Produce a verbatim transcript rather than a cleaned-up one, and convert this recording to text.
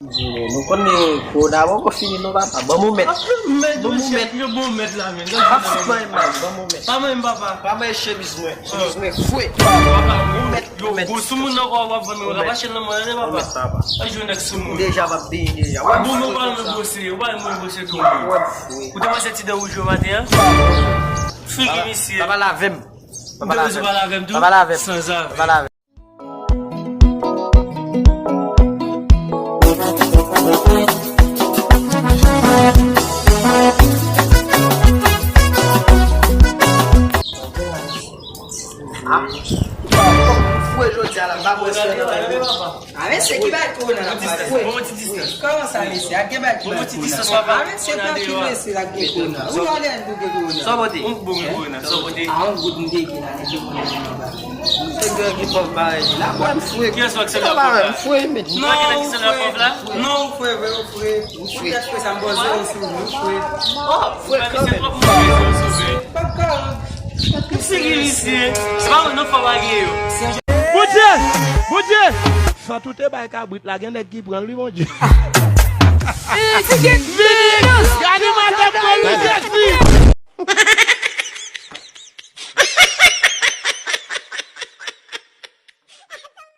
Nou konnen kou dabò kou fini non papa. Ban m yon mèt. Ban m yon mèt. Yo bon mèt la men. Pa fout mwen mal, ban m yon mèt. Pa mwen papa. Pa mwen chemiz mwen. Chemiz mwen fwe. Papa, yo bon sou moun nan kwa w ap vann mwen. Papa chèn nan mwen papa. Pa jwe nèg sou moun. Deja pa byen deja. Bon nou pa mwen bwose, yo pa mwen bwose tou. Ou te panse ti dan wouj yo maten an? Figi misye. Papa lavem. Papa lavem. Papa lavem. Sanzave. Papa lavem. Fwe jodi a la, m pa bwè sè nan men. A mesye ki bay kowona la fwe. Kòman sa mesye? A gen bay ki bay kowona. A mesye tranquille mesye la gen kowona. Ou yon lè n tou gen kowona. Sa w pote? Yon bon gen kowona. Sa w pote? A yon gout m te gen la nèg yo pran nan men. Se gen ki pòv parèy li la. Bwè m fwe. Kiyès wè ki se lè pòv la? M fwe met. Non, ou fwe. Non, ou fwe vre, ou fwe. Ou fwe. Ou tèt fwe sa m bòze ou sou ou fwe. Oh, fwe kanmenm. Pap ka. Misye ki misye. Se pa mwen non fò bagay yo. Bondye! Bondye! San tout e bay kabrit la, gen nèg ki pran l wi, Bondye. Gade madanm mwen wi, Jezi!